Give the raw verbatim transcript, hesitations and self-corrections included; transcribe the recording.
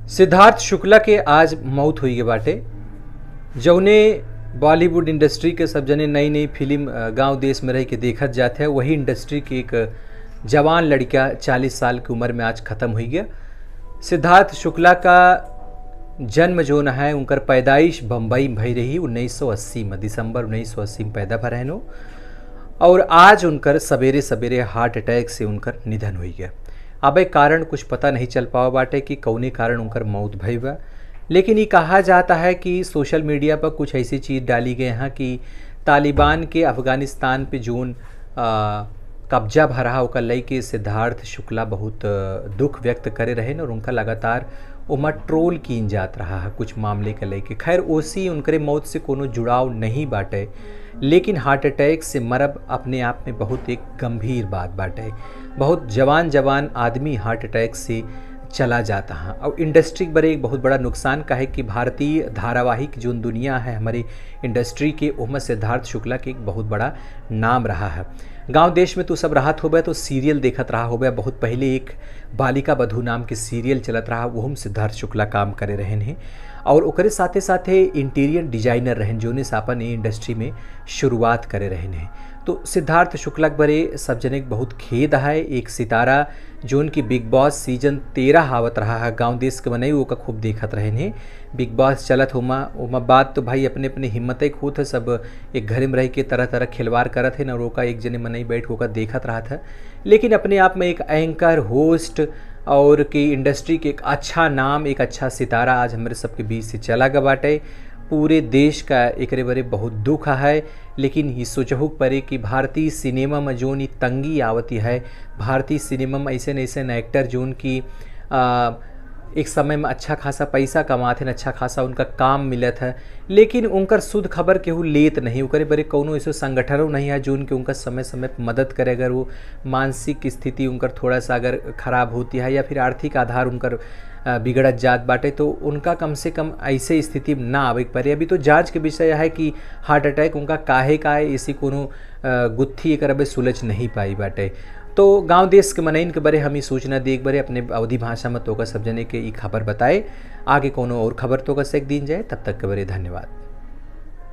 सिद्धार्थ शुक्ला के आज मौत हुई गए बाटे। जौने बॉलीवुड इंडस्ट्री के सब जने नई नई फिल्म, अ, गांव देश में रह के देखत जात है, वही इंडस्ट्री के एक जवान लड़का चालीस साल की उम्र में आज खत्म हुई गया। सिद्धार्थ शुक्ला का जन्म जौन है, उनकर पैदाइश बम्बई में भई रही उन्नीस सौ अस्सी में, दिसंबर उन्नीस सौ अस्सी में पैदा भा रहनो। और आज उनकर सवेरे सवेरे हार्ट अटैक से उनकर निधन हुई गया। अब एक कारण कुछ पता नहीं चल पावा बाटे कि कौने कारण उनकर मौत भई बा, लेकिन ये कहा जाता है कि सोशल मीडिया पर कुछ ऐसी चीज़ डाली गए हैं कि तालिबान के अफगानिस्तान पे जौन, आ, कब्जा भा रहा, ओकर लइके सिद्धार्थ शुक्ला बहुत, अ, दुख व्यक्त करे रहेन और उनका लगातार ओमा ट्रोल कीन जात रहा है कुछ मामले के लइके। खैर, ओसी उनकरे मौत से कोनो जुड़ाव नहीं बाटे, लेकिन हार्ट अटैक से मरब अपने आप में बहुत एक गंभीर बात बाटे। बहुत जवान जवान आदमी हार्ट अटैक से चला जाता है। और इंडस्ट्री के बरे एक बहुत बड़ा नुकसान का है कि भारतीय धारावाहिक जौन दुनिया है हमारे इंडस्ट्री के, ओहमा सिद्धार्थ शुक्ला के एक बहुत बड़ा नाम रहा है। गांव देश में तू सब रहत होबे तो सीरियल देखत रहा होबे, बहुत पहले एक बालिका बधू नाम के सीरियल चलत रहा, वहम सिद्धार्थ शुक्ला काम करे रहन हैं। और ओकरे साथे साथे इंटीरियर डिजाइनर रहन, जोने से आपन ये इंडस्ट्री में शुरुआत करे रहन हैं। तो सिद्धार्थ शुक्ला के बरे सब जने के बहुत खेद है। एक सितारा जोन की बिग बॉस सीजन तेरह आवत रहा है, गांव देश के मनई ओका खूब देखत रहन हैं। बिग बॉस चलत होमा, ओमा बाद तो भाई अपने अपने हिम्मत एक होत है, सब एक घरे में रह के तरह तरह खिलवाड़ करत है ना, और ओका एक जने मनई बैठ के ओका देखत रहत है। लेकिन अपने आप में एक एंकर, होस्ट और की इंडस्ट्री के एक अच्छा नाम, एक अच्छा सितारा आज हमरे सबके बीच से चला गवा बाटे। पूरे देश का एकरे बरे बहुत दुख है, लेकिन ये सोचहु के परे कि भारतीय सिनेमा में जोन ई तंगी आवती है, भारतीय सिनेमा में ऐसे न ऐसे एक्टर जोन की, आ, एक समय में अच्छा खासा पैसा कमात हैं, अच्छा खासा उनका काम मिलत है, लेकिन उनकर शुद्ध खबर केहू लेत नहीं। ओकरे बरे कौनो ऐसो संगठनो नहीं है जोन के उनका समय समय पर मदद करे। अगर वो मानसिक स्थिति उनकर थोड़ा सा अगर खराब होती है या फिर आर्थिक आधार उनकर, अ, बिगड़त जात बाटे, तो उनका कम से कम ऐसे स्थिति में ना आवे के परे। अभी तो जांच के विषय है कि हार्ट अटैक उनका काहे का है, ऐसी कोनो, अ, गुत्थी एकर अबे सुलझ नहीं पाई बाटे। तो गांव देश के मनइन के बरे हम ई सूचना दे एक बरे अपने अवधी भाषा में तोका सब जने के ई खबर बताए। आगे कोनो और खबर तोका से एक दिन जाए, तब तक के बरे धन्यवाद।